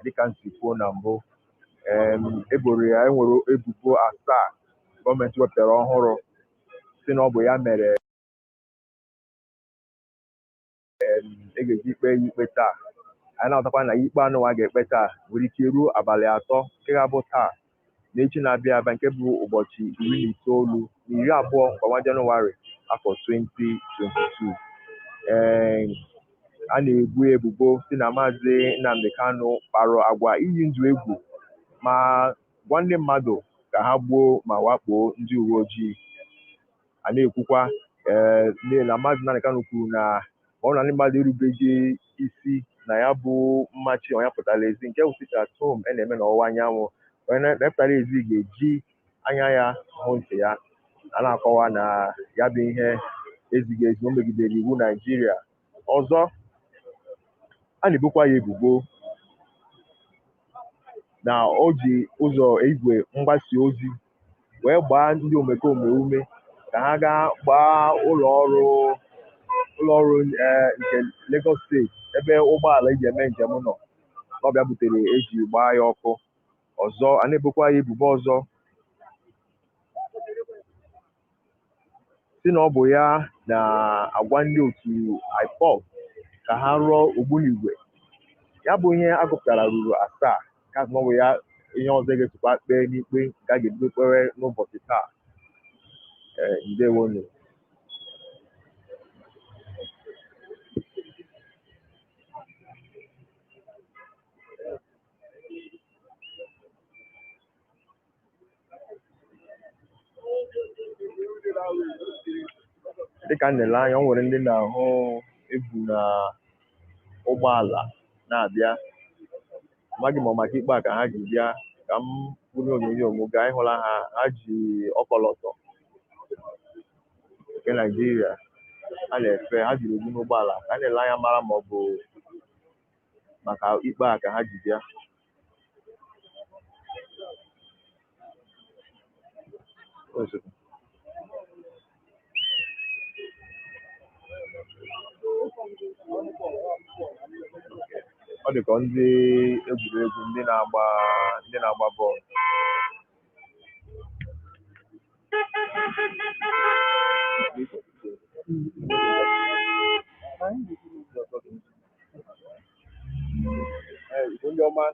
Dịka m si kwuo na mbụ, eboro ya, enwere ebubo asaa gọọmenti wepụtara ọhụrụ si na ọ bụ ya mere e ga-eji kpee ya ikpe taa. Anyị na-aghọtakwa na ikpe anụnwa ga-ekpe taa nwere ike ruo abalị 3, nke ga-abụ taa na echi na-abịa abịa, nke bụ ụbọchị 19 na 20 nke ọnwa Jenụwarị afọ 2022. Ee, a na-ebu ebubo si na Maazị Nnamdi Kanu kparụ agwa iyi ndụ egwu ma gwa ndị mmadụ ka ha gbuo ma wakpo ndị uwe ojii. A na-ekwukwa ee na Maazị Nnamdi Kanu kwuru na ọ bụrụ na ndị mmadụ erubeghị isi na ya bụ mmachi onye pụtara ezi nke bụ sit at home a na-eme n'ọwụwa anyanwụ, onye na-epụtara ezi ga-eji anya ya hụ ntị ya. A na-akọwa na ya bụ ihe ezighị ezi, o megidere iwu Naijiria. Ọzọ, a na-ebokwa ya ebubo na o ji ụzọ igwe mgbasa ozi wee gbaa ndị omekome ume ka ha gaa gbaa ụlọ ọrụ nke Lagos steeti ebe ụgbọala eji eme njem nọ n'ọbịa butere eji gbaa ya ọkụ. Ọzọ, a na-ebokwa ya ebubo ọzọ si na ọ bụ ya na-agwa ndị otu IPOB ka ha rụọ ogbunigwe. Ya bụ ihe a gụpụtara ruru asaa, ka ọ bụ ya ihe ọzọ ga-esokwa kpee n'ikpe nke a ga-ebido kpewe n'ụbọchị taa. Ee, ndewonu. Dịka m na-ele anya, o nwere ndị na-ahụ ebu na ụgbọala na-abịa. Amaghị m ọ maka ikpe a ka ha ji bịa. Ka m buru onyonyo m gaa ịhụla ha, ha ji ọkọlọtọ nke Naijiria a na-efe, ha jiri ebu n'ụgbọala. Ka a na-ele anya mara ma ọ bụ maka ikpe a ka ha ji bịa. Ọ dị ka ndị egwuregwu, ndị na-agba bọọlụ. Igbo ndị ọma,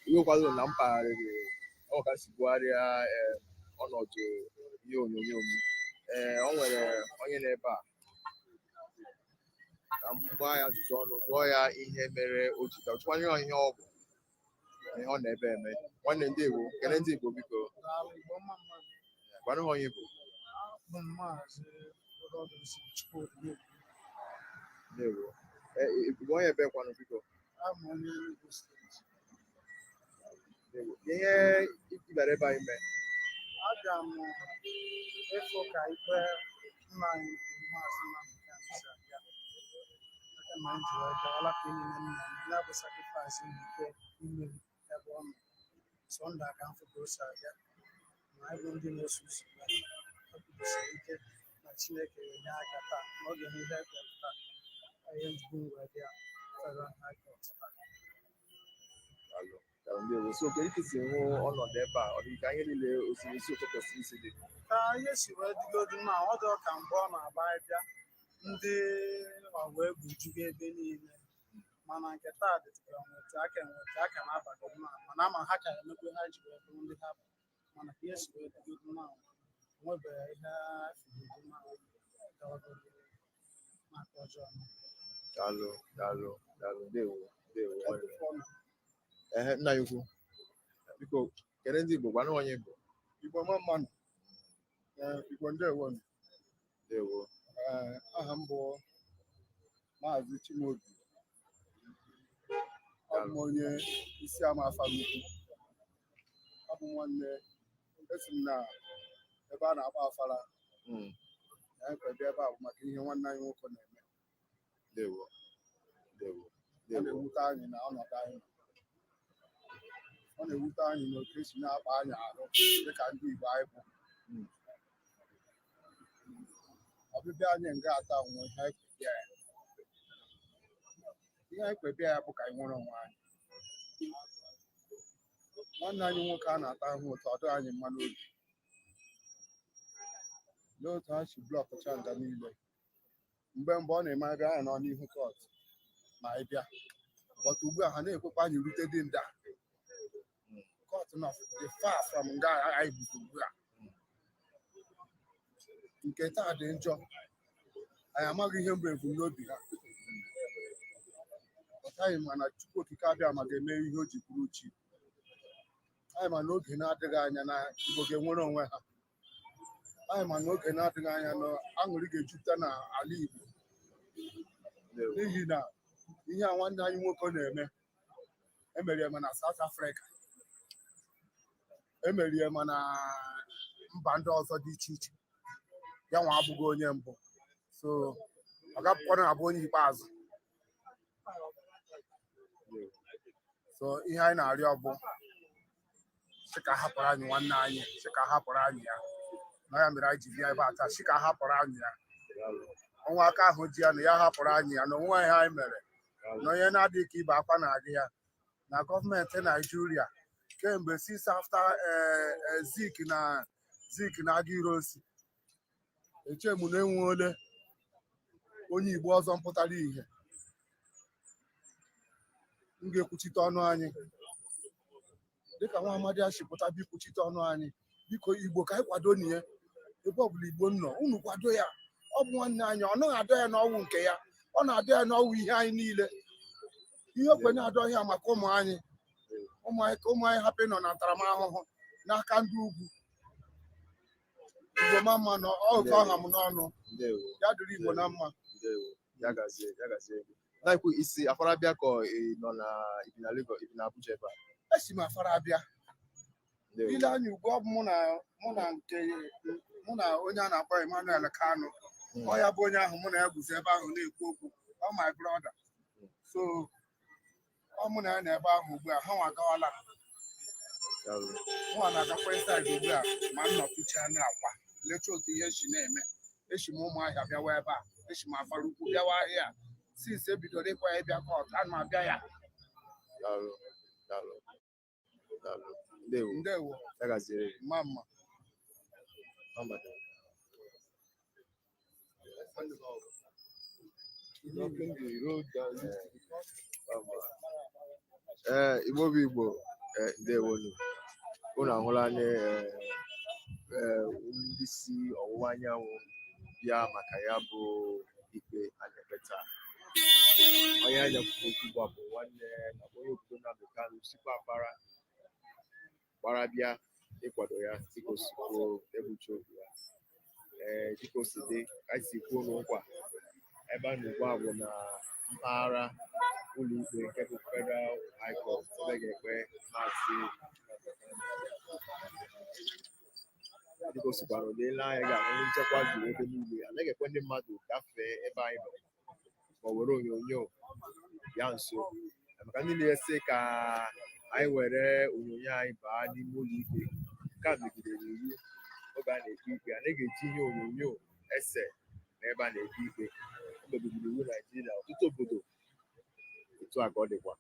iwekwado na mpaghara ọ ka si bugharịa ọnọdụ ihe onyonyo m. Ee, o nwere onye n'ebe a ka m gbaa ya ajụjụ ọnụ, jụọ ya ihe mere o ji bịa, jụkwanye ya ihe ọ bụ na ihe ọ na-ebe eme. Nwanne, ndewo, kele ndị Igbo biko. Gwanụ ha onye bụ. Ndewo. Bụ onye ebe kwanụ biko? Ndewo. Ihe ị bịara ebe anyị mee? Abịa m ịfụ ka ikpe nna anyị bụ Maazị Nnamdi Kanu si abịa. Aka na anyị ji wee bịa, ọlapụ niile m na-eme, ya bụ sacrifice m ike ime ebe ọ nọ. So ndụ aka mfụ ka o si abịa. Ma anyị bụ ndị na-eso ụzọ ya, ọ kwudosiri ike na Chineke ga-enye aka taa, na ọ ga-eme ihe ekpere taa. Ihe njikwa m wee bịa Federal High Court taa. Daalụ. Daalụ, ndewo. So kedu ka i si hụ ọnọdụ ebe a? Ọ dị ka ihe niile o siri isi otu kwesịrị isi dị? Ka ihe si wee dịgodu na ọ dị ka mgbe ọ na-agba bịa, ndị ọwa egwu jugo ebe niile, mana nke taa dịtụrụ nweta aka enweta aka na-abagodu na, mana ama ha ka emekwe ha ji wee bụrụ ndị ha bụ. Mana ka ihe si wee dịgodu na onwebeghị ihe efugodu na gawagodu n'aka ọjọọ. Daalụ, daalụ, daalụ, ndewo, ndewo, nwanne. Ehe, nna ya ukwu, biko kele ndị Igbo, gwanụ onye bụ. Igbo mma mmanụ. Igbo ndewo. Ndewo. Aha m bụ Maazị Chimaobi. Abụ m onye isi ama Afara Ukwu. Abụ m nwanne, esi m na ebe a na-akpọ Afara na ekpebe ebe a bụ maka ihe nwanne anyị nwoke na-eme. Ndewo, ndewo. Ọ ndewo. na-ewute anyị na ọnọdụ anyị nọ. Ọ na-ewute anyị na otu esi na-akpa anyị arụ dịka ndị Igbo anyị bụ. Ọbịbịa anyị nga ata nwe ihe anyị kpebịa ya. Ihe anyị kpebịa ya bụ ka anyị nwere onwe anyị. Nwanne anyị nwoke a na-ata ahụhụ otu ọ dịghị anyị mma n'obi. Lee otu ha si blockụcha nga niile. Mgbe mbụ ọ na-eme aga anyị nọ n'ihu court ma anyị bịa, but ugbu a ha na-ekwekwa anyị rute dị nda. Court nọ dị far from nga anyị guzo ugbu a. Nke taa dị njọ. Anyị amaghị ihe mbụ ebumnobi ha. But anyị ma na Chukwu Okike abịa ma ga-eme ihe o ji bụrụ chi. Anyị ma na oge na-adịghị anya na Igbo ga-enwere onwe ha. Anyị ma na oge na-adịghị anya na aṅụrị ga-ejupụta n'ala Igbo, n'ihi na ihe a nwanne anyị nwoke na-eme emerie ma na South Africa, emerie ma na mba ndị ọzọ dị iche iche. Ya nwa abụghị onye mbụ, so ọ gapụkwana abụ onye ikpeazụ. So ihe anyị na-arịọ bụ sị ka hapụrụ anyị nwanne anyị, sị ka hapụrụ anyị ya. Na ya mere anyị ji bịa ebe a taa, sị ka hapụrụ anyị ya. Ọnwa aka ahụ ji ya na ya hapụrụ anyị ya na onwe ihe anyị mere na onye na-adịghị ka ibe akwa na-agị ya na gọọmenti Naijiria kemgbe since after Zik na Aguiyi Ironsi, eche m na enweole onye Igbo ọzọ mpụtara ihe m ga-ekwuchite ọnụ anyị dịka nwa amadi a si pụta bịa ikwuchite ọnụ anyị. Biko, Igbo, ka anyị kwado na ya. Ebe ọbụla Igbo nọ, unu kwado ya. Ọ bụ nwanne anyị. Ọ naghị adọ ya n'ọnwụ nke ya, ọ na-adọ ya n'ọnwụ ihe anyị niile. Ihe okwenye adọ ya maka ụmụ anyị, ụmụ anyị, ka ụmụ anyị hapụ ịnọ na ntaramahụhụ n'aka ndị ugwu. Igbo ma mma nọ ọ ụtọ ọha m n'ọnụ. Ndewo. Ya dịrị Igbo na mma. Ndewo, ya gazie, ya gazie. Na-ekwu isi Afara bịa ka ị nọ na ibi na Lagos, ibi na Abuja ebe a? Esi m Afara abịa. Ndewo. Ile anya ugbu ọ bụ mụ na nke mụ na onye a na-akpọ Emmanuel Kanu. Ọ ya bụ onye ahụ mụ na ya guzo ebe ahụ na-ekwu okwu, ọ my brother. So ọ mụ na ya na ebe ahụ ugbu a. Ha nwa agawala. Daalụ. Mụ na-agakwa inside ugbu a ma m nọtụchaa na-akwa lechaa otu ihe si na-eme. Esi m Ụmụahịa bịawa ebe a, esi m Afara Ukwu bịawa ahịa. Since ebidoro ịkwa ya ịbịa court, ana m abịa ya. Daalụ, daalụ, daalụ, ndewo. Ndewo. Ya gaziere gị. Mma mma. Mama. Blocking the road that leads to the court. Ee, Igbo bụ Igbo, ee, ndewonu. Unu ahụla anya, ee, ndị si ọwụwa anyanwụ bịa maka ya bụ ikpe a na-ekpe taa. Onye anya kwuru okwu ugbu a bụ nwanne na onye obodo Nnamdi Kanu, sikwa Afara gbara bịa ịkwado ya dịka o si kwuo ebuchi obi ya. Ee, dịka o si dị, ka anyị si kwuo n'ụkwa ebe a nọ ugbu a bụ na mpaghara ụlọikpe nke bụ Federal High Court, ebe ga-ekpe Maazị Nnamdi Kanu. Dịka o sikwara ụdị ile anya, ga-ahụ ndị nchekwa juru ebe niile. Anaghị ekwe ndị mmadụ gafee ebe anyị nọ ma ọ were onyonyo ya nso, maka ndị na-ese ka anyị were onyonyo anyị baa n'ime ụlọ ikpe. Nke a megidere iwu. Oge a na-ekpe ikpe, anaghị eji ihe onyonyo ese n'ebe a na-ekpe ikpe. O megidere iwu Naijiria. Ọtụtụ obodo otu a ka ọ dịkwa.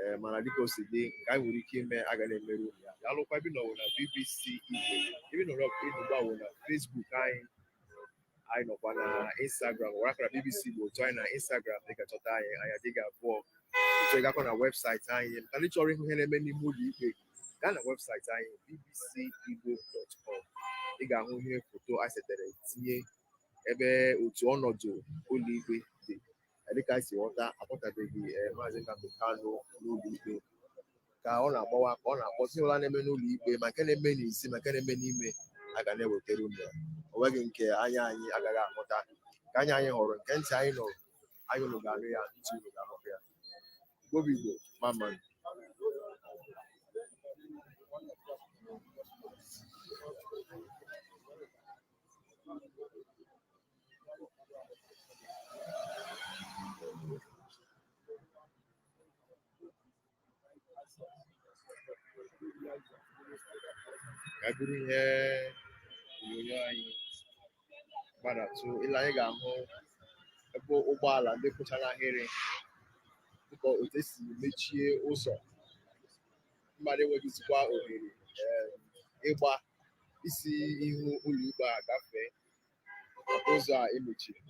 Ee, mana dịka o si dị, nke anyị nwere ike ime agaghị emerụ ya. Daalụkwa. Ebe nọwụ na BBC Igbo, ebe nọrọ ugbu a wụ na Facebook anyị. Anyị nọkwa na Instagram, were akara BBC Igbo otu anyị na Instagram dịka chọta anyị. Anyị adịghị abụọ otu. Ị gakwa na webụsaịtị anyị, maka ndị chọrọ ịhụ ihe na-eme n'ime ụlọ ikpe, gaa na webụsaịtị anyị, bbcigbo.com. Ị ga-ahụ ihe foto anyị setere tinye ebe otu ọnọdụ ụlọ ikpe dị. Dịka anyị si ghọta, akpọtabeghị Maazị Nnamdi Kanu n'ụlọ ikpe. Ka ọ na-agbawa, ka ọ na-akpọta ihe ọbụla na-eme n'ụlọ ikpe, ma nke na-eme n'isi ma nke na-eme n'ime, a ga na-ewetara unu ya. O nweghị nke anya anyị agaghị ahụta. Nke anya anyị hụrụ, nke ntị anyị nụrụ, anyị unu ga-anụ ya, ntị unu ga-ahụkwa ya. Igbo bụ Igbo, ma mma. Ka bụrụ ihe onyonyo anyị gbadatu ile, anyị ga-ahụ ebe ụgbọala ndị kwụcha n'ahịrị, dịka otu esi mechie ụzọ. Mmadụ enweghịzikwa ohere ịgba isi ihu ụlọikpe a gafee maka ụzọ a emechiri.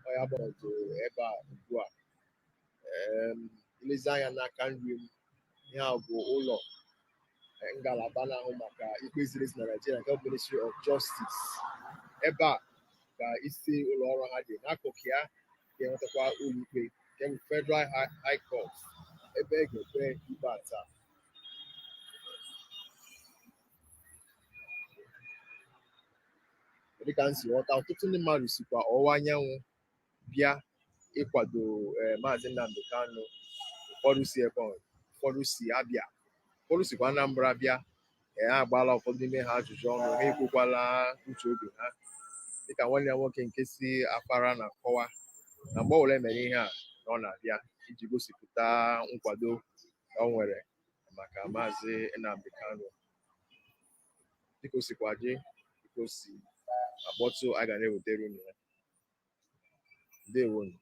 Ọ ya bụ ọnọdụ ebe a ugbu a. Ilezi anya n'aka nri m, ihe a bụ ụlọ ngalaba na-ahụ maka ikpe ziri ezi na Naịjirịa, nke bụ Ministry of Justice. Ebe a ka isi ụlọ ọrụ ha dị. N'akụkụ ya ga-enwetakwa ụlọikpe nke bụ Federal High Court, ebe e ga-ekpe ikpe a taa. Dịka m si ghọta, ọtụtụ ndị mmadụ sikwa ọwụwa anyanwụ bịa ịkwado Maazị Nnamdi Kanu. Ụfọdụ si Ebonyi, ụfọdụ si Abịa, ụfọdụ sikwa Anambra bịa. Ha agbaala ụfọdụ n'ime ha ajụjụ ọnụ, ha ekwekwala uche obi ha, dịka nwanne ya nwoke nke si Afara na-akọwa na mgbe ọbụla emere ihe a na ọ na-abịa iji gosipụta nkwado o nwere maka Maazị Nnamdi Kanu. Dịka o sikwa dị, dịka o si akpọtụ, a ga na-ewetara unu ya. Ndewonu.